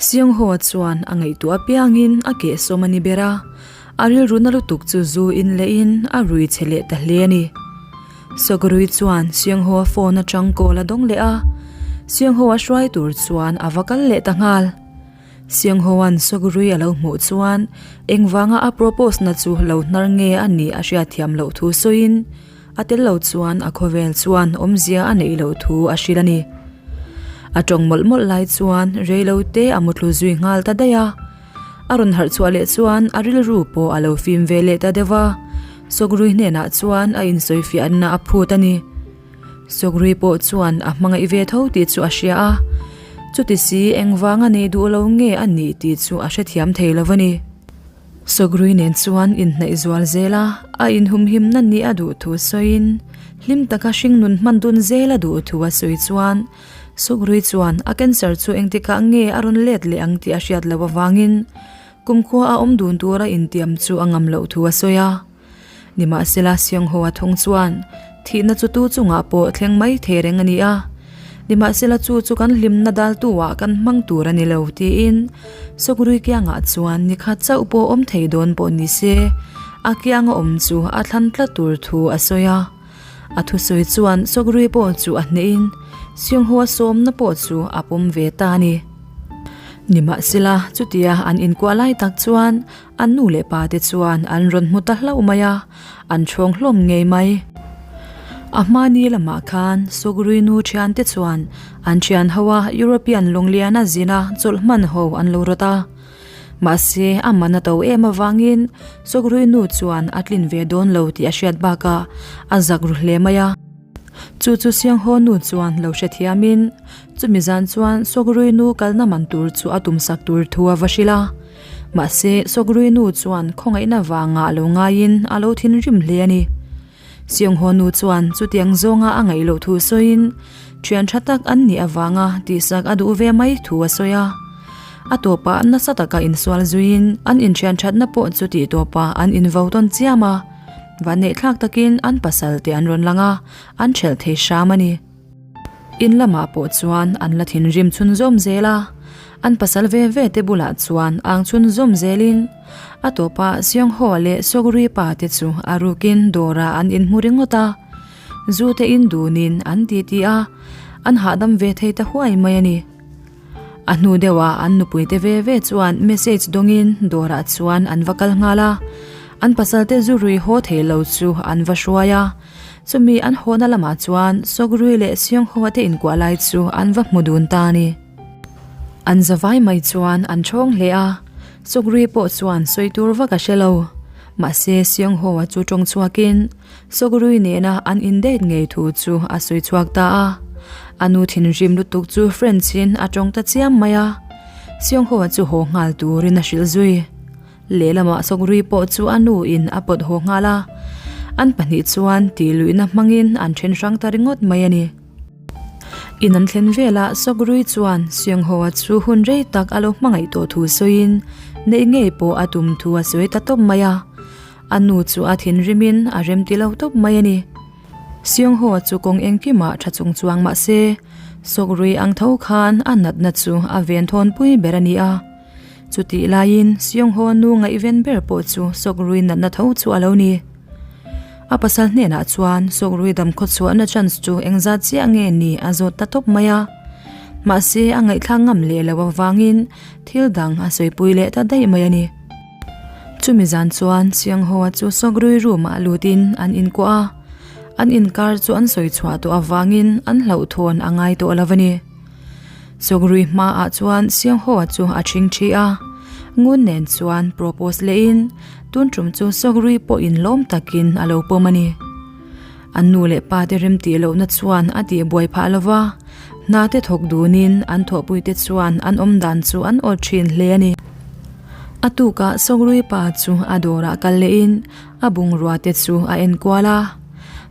Seungho-a chuan a ngaihtuah apiangin a kehsawm a ni ber a, a rilru na lutuk chu zu in lehin a rui che leh ta hle a ni. Sawkrui chuan Seungho-a phone atang call a dawng leh a, Seungho-a hruai tur chuan a va kal leh ta nghal. Seungho-a'n Sawkrui a lo hmuh chuan engvanga a propose na chu lo hnar nge a nih a hriatthiam loh thu sawiin, A tel lo chuan a khawvel chuan awmzia a neih loh thu a hrilh a ni. A tawng mawlh mawlh lai chuan reilo te a mutlu zui nghal ta daih a. A rawn harh chhuah leh chuan a rilru pawh a lo fim ve leh ta deuh a. Sawkrui hnenah chuan a insawifiahna a phut a ni. Sawkrui pawh chuan a hmangaih ve tho tih chu a hria a. Chuti si engvanga nei duh lo nge a nih tih chu a hrethiam thei lo a ni. Sawkrui nen chuan inhnaih zual zel a, a inhumhimna nih a duh thu sawiin hlim taka hringnun hman dun zel a duh thu a sawi chuan Sawkrui chuan a cancer chu engtikah nge a rawn let leh ang tih a hriat loh avangin kumkhua a awm dun tura intiam chu a ngam loh thu a sawi a. Nimahsela Seungho-a thung chuan thihna chu tu chungah pawh thleng mai thei reng a ni a, nimahsela chu chu kan hlimna daltu-ah kan hmang tur a ni lo tiin Sawkrui kiangah chuan ni khat chauh pawh awm thei dawn pawh ni se a kianga awm chu a thlan tlat tur thu a sawi a. A thusawi chuan Sawkrui pawh chu a hnehin Seungho-a sawmna pawh chu a pawm ve ta a ni. Nimahsela chutia an inkuah lai tak chuan An nu leh pa te chuan an rawn hmu ta hlauh mai a, an chhawng hlawm ngei mai. A hmani lamah khan Sawkrui nu thian te chuan an thian ho a European lawngliana zina chawlh hman ho an lo rawt a. Mahse a man a to em avangin Sawkrui nu chuan a tlin ve dawn lo tih a hriat bakah a zak ru hle mai a. Chu chu Sianghaw nu chuan lo hrethiamin chumi zan chuan Sawkrui nu kalna man tur chu a tumsak tur thu a va hrilh a. Mahse, Sawkrui nu chuan khawngaihna vangah a lo ngaiin a lo thinrim hle a ni. Sianghaw nu chuan chutiang zawnga a ngaih loh thu sawiin thian tha tak an nih avanga tihsak a duh ve mai thu a sawi a. A tawpah nasa taka insual zuiin an inthian thatna pawh chu tih tawpah an invo tawn chiam a. Vanneihthlak takin an pasal te an rawn lang a, an thelh thei hram a ni. In lamah pawh chuan an la thinrim chhunzawm zel a, an pasal ve ve te bulah chuan ang chhunzawm zelin a tawpah Seungho leh Sawgrui pa te chu a rukin dawrah an inhmu ringawt a, zu te in dunin an titi a, an hahdam ve thei ta huai mai a ni. A hnu deuhah an nupui te ve ve chuan message dawngin dawrah chuan an va kal nghal a, an pasal te zu rui haw thei lo chu an va hruai a. Chumi an hawhna lamah chuan Sawkrui leh Sianghawa te inkuah lai chu an va hmu dun ta a ni. An zavai mai chuan an thawng hle a, Sawkrui pawh chuan sawi tur vak a hre lo. Mahse Sianghawa chu tawng chhuakin Sawkrui nena an indate ngei thu chu a sawi chhuak ta a. A nu thinrim lutuk chu French-in a tawng ta chiam mai a, Sianghawa chu haw nghal turin a hrilh zui. Lehlamah Sawkrui pawh chu a nu in a pawt haw nghal a, an pahnih chuan tih luihna hmangin an then hrang ta ringawt mai a ni. In an thlen velah Sawkrui chuan Seungho-a chu hun rei tak a lo hmangaih tawh thu sawiin neih ngei pawh a tum thu a sawi ta tawp mai a, a nu chu a thinrimin a remti lo tawp mai a ni. Seungho-a chu kawng engkimah tha chung chuang mah se Sawkrui ang tho khan a natna chu a venthawnpui ber a ni a. Chutih laiin Seungho nu ngaihven ber pawh chu Sawkrui natna tho chu a lo ni. A pasal hnenah chuan Sawkrui dam khawchhuahna chance chu engzat chiah nge ni a zawt ta tawp mai a. Mahse a ngaihthlak ngam leh lo avangin thil dang a sawipui leh ta daih mai a ni. Chumi zan chuan Seungho-a chu Sawkrui room ah lutin an inkuah a, an inkar chu an sawi chhuah tawh avangin an hlauhthawn a ngai tawh lo a ni. Sawkrui hmaah chuan Sianghawa chu a ṭhing ṭhi a, ngun nen chuan propose lehin tun ṭum chu Sawkrui pawhin lawm takin a lo pawm a ni. An nu leh pa te remtih lohna chuan a tih buai phah lo va, hna te thawk dunin an thawhpuite chuan an awm dan chu an awt ṭhin hle a ni. A tukah Sawkrui pa chu a dawrah kal lehin a bungrua te chu a enkual a.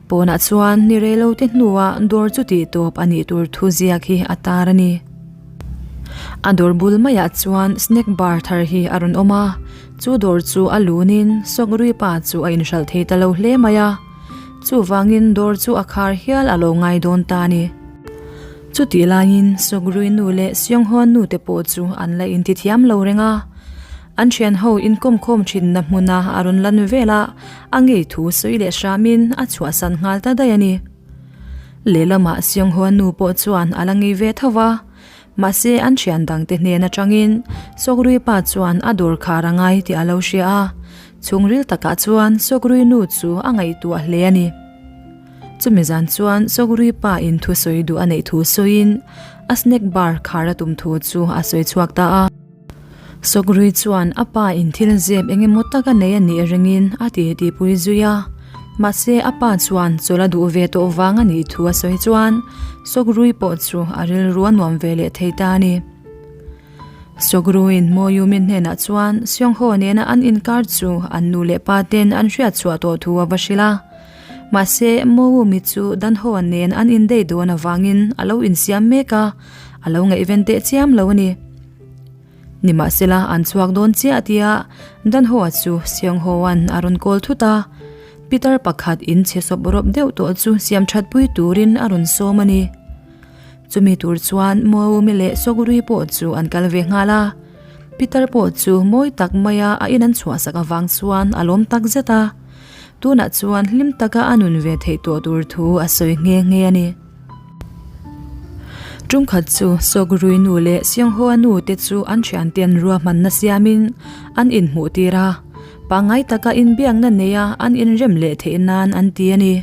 Pawnah chuan ni rei lo te hnuah dawr chu tih tawp a nih tur thu ziak hi a tar a ni. A dawr bul maiah chuan snack bar thar hi a rawn awm a, chu dawr chu a lunin Sawkrui pa chu a inhralh thei ta lo hle mai a, chuvangin dawr chu a khar hial a lo ngai dawn ta a ni. Chutih laiin Sawkrui nu leh Seonghua nu te pawh chu an la intithiam lo reng a. An thian ho inkawmkhawm thinna hmuna a rawn lan velah a ngei thu sawi leh hramin a chhuahsan nghal ta daih a ni. Lehlamah Seonghua nu pawh chuan a la ngei ve tho va. Mahse an thian dangte hnen atangin Sawkrui pa chuan a dawr khar a ngai tih a lo hria a. Chhungril takah chuan Sawkrui nu chu a ngaihtuah hle a ni. Chumi zan chuan Sawkrui pa in thusawi duh a neih thu sawiin a snack bar khar a tum thu chu a sawi chhuak ta a. Sawkrui chuan a pa in thil zep eng emaw tak a nei a nih ringin a ti tihpui zui a. Mahse a pa chuan chawlh a duh ve tawh vang a nih thu a sawi chuan Sawkrui pawh chu a rilru a nuam ve leh thei ta a ni. Sawkruiin Moyumin hnenah chuan Seongho nena an inkar chu an nu leh pa ten an hriat chhuah tawh thu a va hrilh a. Mahse Moyumi chu Danhoa nen an indei dawn avangin a lo insiam mek a, a lo ngaihven teh chiam lo a ni. Nimahsela an chhuak dawn chiah tia Danhoa chu Seonghoan a rawn kawl thut a, Pitar pakhat in chhe sawp rawp deuh tawh chu siam that pui turin a rawn sawm a ni. Chumi tur chuan Moaumi leh Sawkrui pawh chu an kal ve nghal a. Pitar pawh chu mawi tak maia a in an chhuahsak avang chuan a lawm tak zet a. Tunah chuan hlim taka a nun ve theih tawh tur thu a sawi nghe nghe a ni. Ṭumkhat chu Sawkrui nu leh Sianghaw nu te chu an ṭhianten ruahmanna siamin an inhmuh tir a, pangngai taka inbiakna neia an inrem leh theih nan an ti a ni.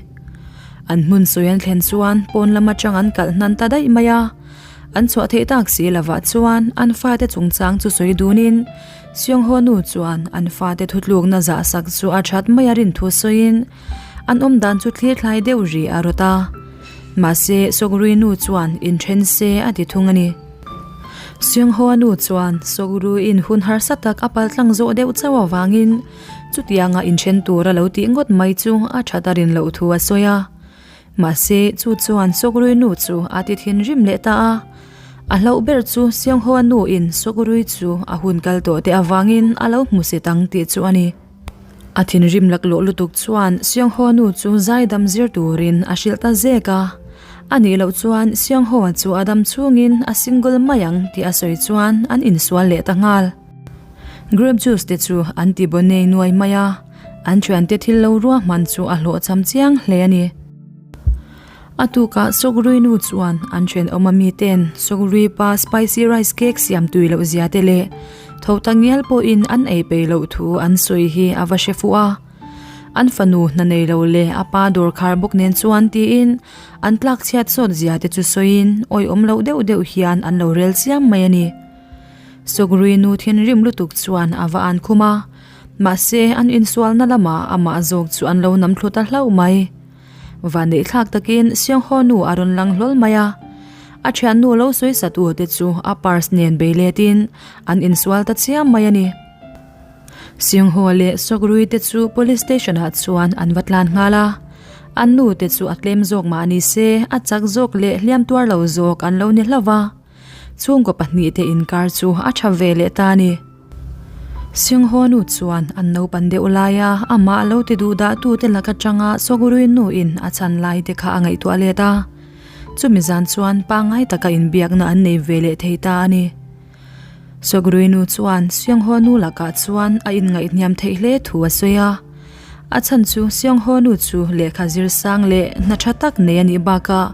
An hmun sawi an thlen chuan pawn lam atang an kalh hnan ta daih mai a, an chhuah theih tak si lovah chuan an fate chungchang chu sawi dunin Seongho nu chuan an fate thutlukna zah sak chu a that mai a rin thu sawiin an awm dan chu thlir thlai deuh rih a rawt a. Mahse Sawkrui nu chuan inthen se a ti thung a ni. Seongho nu chuan Sawkruiin hun harsa tak a paltlang zawh deuh chauh avangin Chutianga inthen tur a lo tih ngawt mai chu a that a rin loh thu a sawi a. Mahse, chu chuan Sawkrui nu chu a ti thinrim leh ta a. A hlauh ber chu Sianghawa nu in Sawkrui chu a hun kal tawh te avangin a lo hmu si tang tih chu a ni. A thinrim laklawh lutuk chuan Sianghawa nu chu zaidam zir turin a hrilh ta zek a. A nih loh chuan Sianghawa chu a dam chhungin a single mai ang tih a sawi chuan an insual leh ta nghal. Grape juice te chu an ti baw nei nuai mai a, an thiante thil lo ruahman chu a hlawhchham chiang hle a ni. A tukah Sawkrui nu chuan an thenawm a miten Sawkrui pa spicy rice cake siam tui loh zia te leh tho ta ngial pawhin an ei peih loh thu an sawi hi a va hre fuh a. An fanu hna nei lo leh a pa dawr khar bawk nen chuan tiin an tlak chhiat sawt zia te chu sawiin awihawm loh deuh deuh hian an lo rel chiam mai a ni. Sawkrui nu thinrim lutuk chuan a va an khum a, mahse an insualna lamah amah zawk chu an lo nam thlu ta hlauh mai. Vanneih thlak takin Seongho nu a rawn lang hlawl mai a, a thiannu lo sawi sat u te chu a purse nen bei letin an insual ta chiam mai a ni. Seongho leh Sawkrui te chu police station ah chuan an va tlan nghal a, an nu te chu a tlem zawk mah ni se a chak zawk leh hliam tuar lo zawk an lo ni hlauh va. Chhungkaw pahnihte inkar chu a tha ve leh ta a ni. Singhaw nu chuan an naupan deuh laia amah lo ti duh dah tute lak atanga Sawgurui nu in a chhan lai te kha a ngaihtuah let a. Chumi zan chuan pangngai taka inbiakna an nei ve leh thei ta a ni. Sawgurui nu chuan Singhaw nu lakah chuan a inngaihhniam theih hle thu a sawi a. A chhan chu Seongho nu chu lehkha zir sang leh hna tha tak nei a nih bakah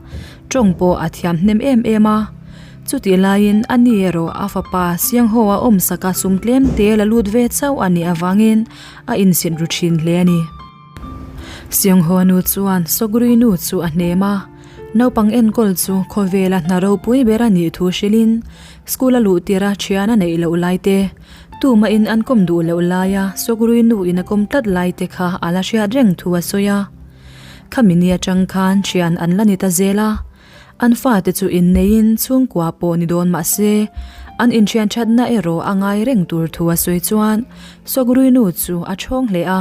tawng pawh a thiam hnem em em a. Chutih laiin a ni erawh a fapa Seongho a awm saka sum tlem te la lut ve chauh a nih avangin a insit ru thin hle a ni. Seongho nu chuan Sawkrui nu chu a hnem a, naupang enkawl chu khawvela hna ropui ber a nih thu hrilhin school a luh tirha thian a neih loh lai te, Tumahin an kawm duh loh laia Sawkrui nu in a kawm tlat lai te kha a la hriat reng thu a sawi a. Khami ni atang khan thian an la ni ta zel a. An fate chu inneiin chhungkua pawh ni dawn mah se, an inthian thatna erawh a ngai reng tur thu a sawi chuan Sawkrui nu chu a thawng hle a.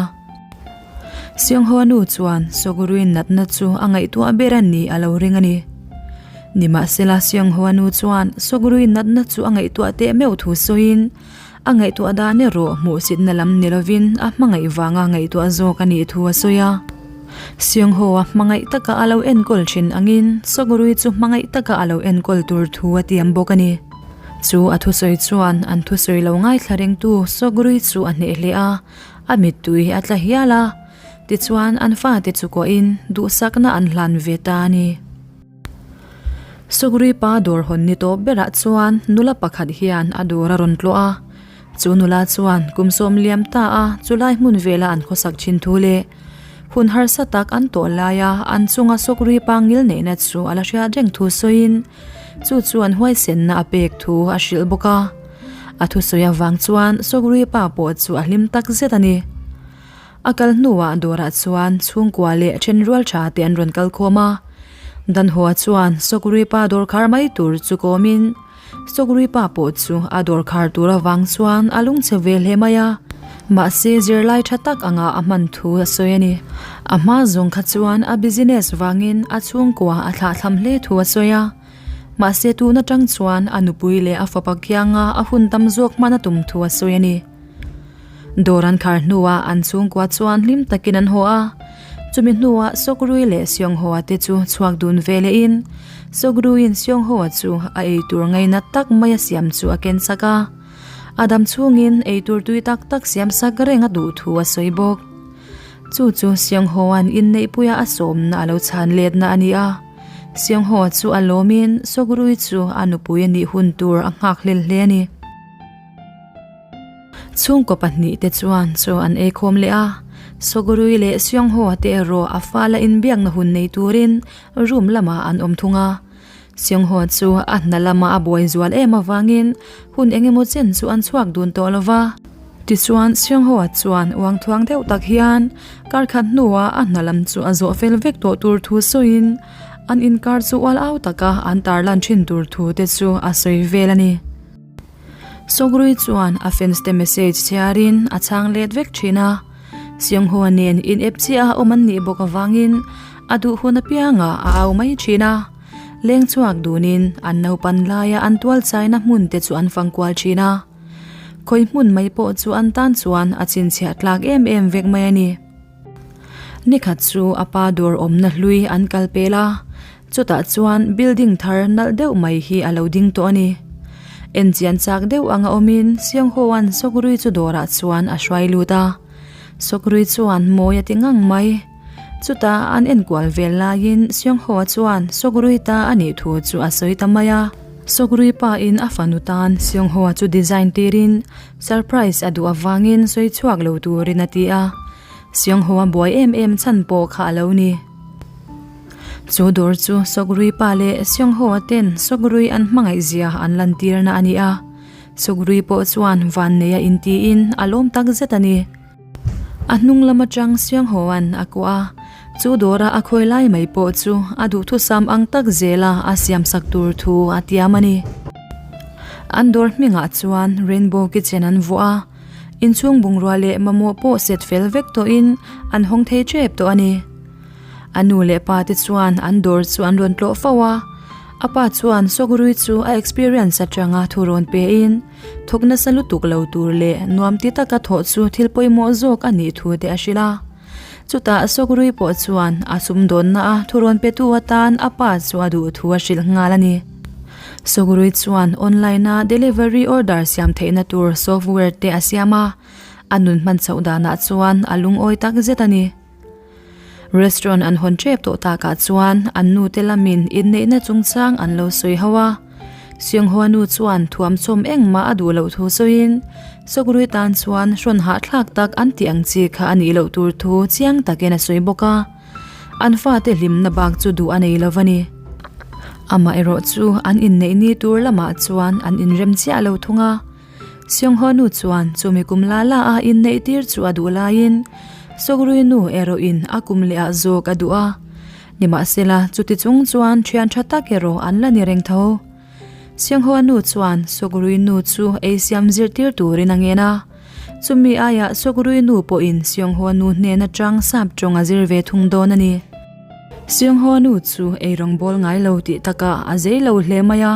Seongho nu chuan Sawkrui natna chu a ngaihtuah ber a ni a lo ring a ni. Nimahsela Seongho nu chuan Sawkrui natna chu a ngaihtuah teh meuh thu sawiin a ngaihtuah dan erawh hmuhsitna lam ni lovin a hmangaih vanga ngaihtuah zawk a nih thu a sawi a. Seungho-a hmangaih taka a lo enkawl thin angin Sawgrui chu hmangaih taka a lo enkawl tur thu a tiam bawk a ni. Chu a thusawi chuan an thusawi lo ngaithla rengtu Sawgrui chu a hneh hle a, a mittui a tla hial a. Tichuan an fate chu kuahin duhsakna an hlan ve ta a ni. Sawgrui pa dawr hawn ni tawp berah chuan nula pakhat hian a dawr a rawn tlawh a. Chu nula chuan kum sawm liam ta a chulai hmun vela an khawsak thin thu leh hun harsa tak an tawh laia an chunga Sawgrui pa ngil neihna chu a la hriat reng thu sawiin chu chu an huaisenna a pek thu a hrilh bawk a. A thusawi avang chuan Sawgrui pa pawh chu a hlim tak zet a ni. A kal hnuah dawrah chuan chhungkua leh thenrual tha te an rawn kal khawm a. Danhua chuan Sawkrui pa dawr khar mai tur chu kawmin Sawkrui pa pawh chu a dawr khar tur avang chuan a lungchhe ve hle mai a. Mahse zirlai tha tak anga a hman thu a sawi a ni. A hma zawng kha chuan a business vangin a chhungkua a thlahthlam hle thu a sawi a. Mahse tun atang chuan a nupui leh a fapa kianga a hun tam zawk hman a tum thu a sawi a ni. Dawr an khar hnuah an chhungkua chuan hlim takin an haw a, chumi hnuah Sawkrui leh Seunghoa te chu chhuak dun ve lehin Sawkruiin Seunghoa chu a eitur ngainat tak mai a siam chu a ken sak a, a dam chhungin eitur tui tak tak siam sak reng a duh thu a sawi bawk. Chu chu Seunghoa'n inneihpuia a sawmna a lo chhan letna a ni a, Seunghoa chu a lawmin Sawkrui chu a nupui a nih hun tur a nghakhlel hle a ni. Chhungkaw pahnihte chuan chaw an ei khawm leh a, Sawgrui leh Seungho te erawh a fala inbiakna hun nei turin room lamah an awm thung a. Seungho chu a hna lama a buai zual em avangin hun eng emaw chen chu an chhuak dun tawh lo va. Tichuan Seungho chuan uang thuang deuh tak hian kar khat hnuah a hna lam chu a zawh fel vek tawh tur thu sawiin an inkar chu ual au taka an tarlan thin tur thu te chu a sawi vel a ni. Sawgrui chuan a fans te message chhiarin a chhang let vek thin a, Seunghua nen in ep chiah a awm an nih bawk avangin a duh hun apiangah a au mai thin a, leng chhuak dunin an naupan laia an tual chaina hmun te chu an fang kual thin a, khawi hmun mai pawh chu an tan chuan a chhinchhiah tlak em em vek mai a ni. Nikhat chu a pa dawr awmna hlui an kal pel a, Chutah chuan building thar nalh deuh mai hi a lo ding tawh a ni. Enchian chak deuh anga awmin Seungho-a'n Sawkrui chu dawrah chuan a hruai lut a. Sawkrui chuan mawi a ti ngang mai. Chutah an enkual vel laiin Seungho-a chuan Sawkrui ta a nih thu chu a sawi ta mai a. Sawkrui pain a fanu tan Seungho-a chu design tirin surprise a duh avangin sawi chhuak lo turin a ti a. Seungho-a buai em em chhan pawh kha a lo ni. Chu dawr chu Sawkrui pa leh Seungho-a ten Sawkrui an hmangaih zia an lantirna a ni a, Sawkrui pawh chuan vanneia intiin a lawm tak zet a ni. A hnung lam atang Seungho-a'n a kuah a, chu dawra a khawi lai mai pawh chu a duhthusam ang tak zela a siamsak tur thu a tiam a ni. An dawr hmingah chuan Rainbow Kitchen an vuah a, inchhung bungrua leh mamawh pawh set fel vek tawhin an hawng thei tep tawh a ni. A nu leh pa te chuan an dawr chu an rawn tlawh fo a, a pa chuan Sawkrui chu a experience atanga thu rawn pe in thawk nasa lutuk lo tur leh nuam ti taka thawh chu thil pawimawh zawk a nih thu te a hrilh a. Chutah Sawkrui pawh chuan a sumdawnna a thu rawn pe tu atan a pa chu a duh thu a hrilh nghal a ni. Sawkrui chuan online a delivery order siam theihna tur software te a siam a, a nun hman chhoh danah chuan a lungawi tak zet a ni. Restaurant an hawn tep tawh takah chuan an nu te lamin inneihna chungchang an lo sawi ho a. Seunghua nu chuan thuamchawm engmah a duh loh thu sawiin Sawkrui tan chuan hrawn hahthlak tak an tih ang chi kha a nih loh tur thu chiang takin a sawi bawk a. An fate hlimna bak chu duh a nei lo va ni. Amaherawh chu an inneih ni tur lamah chuan an inrem chiah lo thung a. Seungho nu chuan chumi kum la la a inneih tir chu a duh laiin Sawkrui nu erawhin a kum leh ah zawk a duh a. Nimahsela chuti chung chuan thian tha tak erawh an la ni reng tho. Seungho nu chuan Sawkrui nu chu ei siam zirtir turin a ngen a. Chumi aiah Sawkrui nu pawhin Seungho nu hnen atang sap tawng a zir ve thung dawn a ni. Seungho nu chu eirawng bawl ngai lo tih takah a zei lo hle mai a.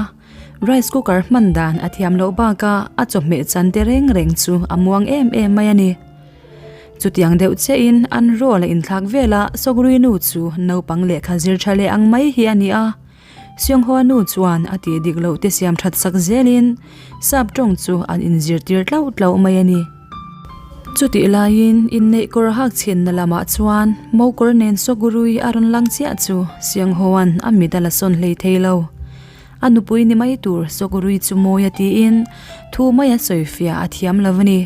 Rice cooker hman dan a thiam loh bakah a chawhmeh chan te reng reng chu a muang em em mai a ni. Chutiang deuh chiahin an role a inthlak vel a, Sawgrui nu chu naupang lehkha zir tha leh ang mai hi a ni a. Seonghua nu chuan a tih dik loh te siam that sak zelin sap tawng chu an inzirtir tlauh tlauh mai a ni. Chutih laiin inneih kawr hak chhinna lamah chuan mokawr nen Sawgurui a rawn lang chiah chu Seonghoa'n a mit a la sawn hlei thei lo. A nupui ni mai tur Sawgurui chu mawi a tiin thu mai a sawifiah a thiam lo a ni.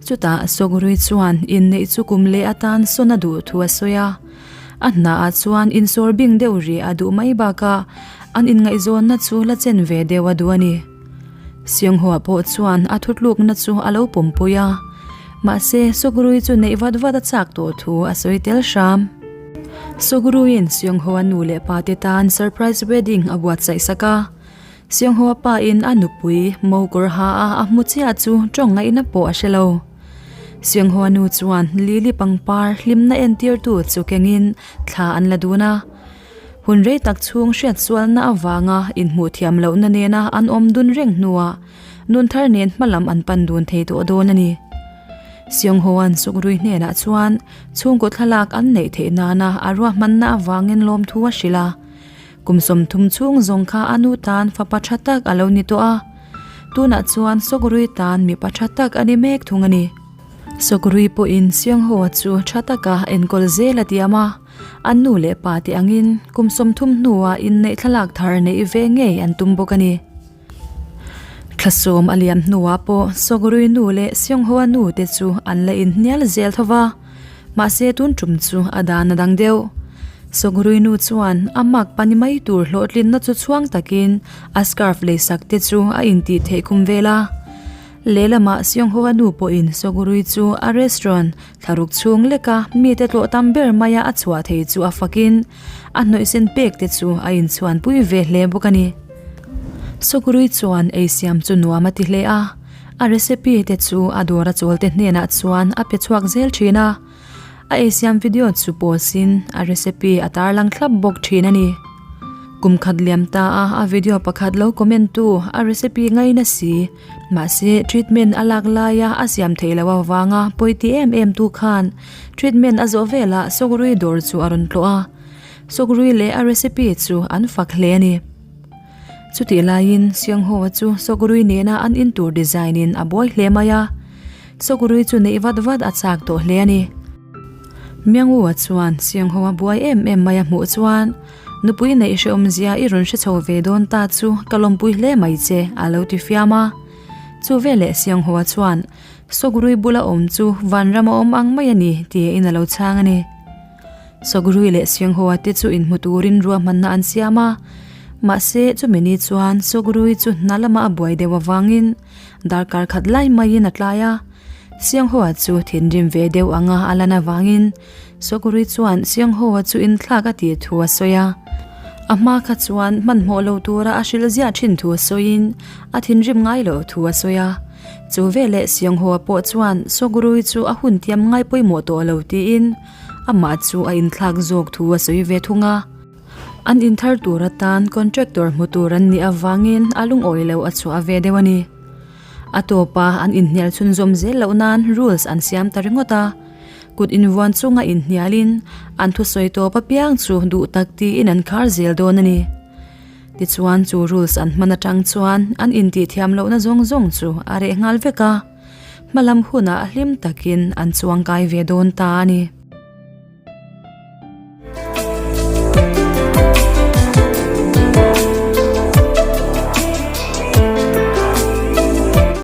Chutah Sawgurui chuan inneih chu kum leh atan sawn a duh thu a sawi a. A hnaah chuan insawr bing deuh rih a duh mai bakah an inngaihzawnna chu la chen ve deuh a duh a ni. Seonghua pawh chuan a thutlukna chu a lo pumpui a, mahse Sawgrui chu neih vat vat a chak tawh thu a sawi tel hram. Sawgruiin Seonghua nu leh pa te tan surprise wedding a buatsaih sak a, Seonghua pa in a nupui mokawr ha a a hmu chiah chu tawng ngaihna pawh a hre lo. Sianghua nu chuan lily pangpar hlimna entirtu chu kengin thla an la dun a. Hun rei tak chhung hriatsualna avanga inhmuh thiam lohna nena an awm dun reng hnuah nun thar nen hmalam an pan dun thei tawh dawn a ni. Sianghua'n Sukrui hnenah chuan chhungkaw thlalak an neih theih nana a ruahmanna avangin lawmthu a hrilh a. Kum 30 chhung zawng kha a nu tan fapa tha tak a lo ni tawh a. Tunah chuan Sawkrui tan mipa tha tak a ni mek thung a ni. Sawkrui pawhin Seonghoa chu tha taka enkawl zel a tiam a, an nu leh pa te angin kum 30 hnuah inneih thlalak thar neih ve ngei an tum bawk a ni. Thlasawm a liam hnuah pawh Sawkrui nu leh Seonghoa nu te chu an la inhnial zel tho va. Mahse tun tum chu a dan a dang deuh. Sawgrui nu chuan a mak pa ni mai tur hlawhtlinna chu chhuang takin a scarf leisak te chu a intih theih khum vel a. Lehlamah Seonghua nu pawhin Sawgrui chu a restaurant thlaruk chhung leka mite tlawh tam ber maia a chhuah thei chu a fakin a hnawihsen pek te chu a inchhuanpui ve hle bawk a ni. Sawgrui chuan eisiam chu nuam a ti hle a. A recipe te chu a dawr a chawl te hnenah chuan a pe chhuak zel thin a, a eisiam video chu post in a recipe a tarlang thlap bawk thin a ni. Kum khat liam ta a a video pakhat lo comment tu a recipe ngaina si, mahse treatment a lak laia a siam theih loh avanga pawi ti em em tu khan treatment a zawh velah Sawkrui dawr chu a rawn tlawh a, Sawkrui leh a recipe chu an fak hle a ni. Chutih laiin Seonghoa chu Sawkrui nena an in tur design in a buai hle mai a, Sawkrui chu neih vat vat a chak tawh hle a ni. Myangua chuan Seonghoa buai em em mai a hmuh chuan, Nupui neih hrehawmzia i rawn hre chho ve dawn ta chu ka lawmpui hle mai che a lo ti fiam a. Chu veleh Seonghoa chuan, Sawkrui bula awm chu vanram a awm ang mai a ni tiin a lo chhang a ni. Sawgrui leh Sianghoa te chu inhmu turin ruahmanna an siam a, mahse chumi ni chuan Sawgrui chu hna lama a buai deuh avangin darkar khat lai maiin a tlai a, Sianghoa chu thinrim ve deuh anga a lan avangin Sawgrui chuan Sianghoa chu inthlak a tih thu a sawi a, a hma kha chuan hmanhmawh lo tura a hrilh ziah thin thu sawiin a thinrim ngai loh thu a sawi a, chu veleh Sianghoa pawh chuan Sawgrui chu a hun tiam ngai pawimawh tawh lo tiin Amah chu a inthlak zawk thu a sawi ve thung a. An inthar tur atan contractor hmu tur an nih avangin a lungawi lo a chhuah ve deuh a ni. A tawpa an inhnial chhunzawm zel loh nan rules an siam ta ringawt a. Kut invuan chunga inhnialin an thusawi tawp apiang chu duh tak tiin an khar zel dawn a ni. Tichuan chu rules an hman atang chuan an intihthiam lohna zawng zawng chu a reh nghal vek a. Hmalam hunah hlim takin an chuangkai ve dawn ta a ni.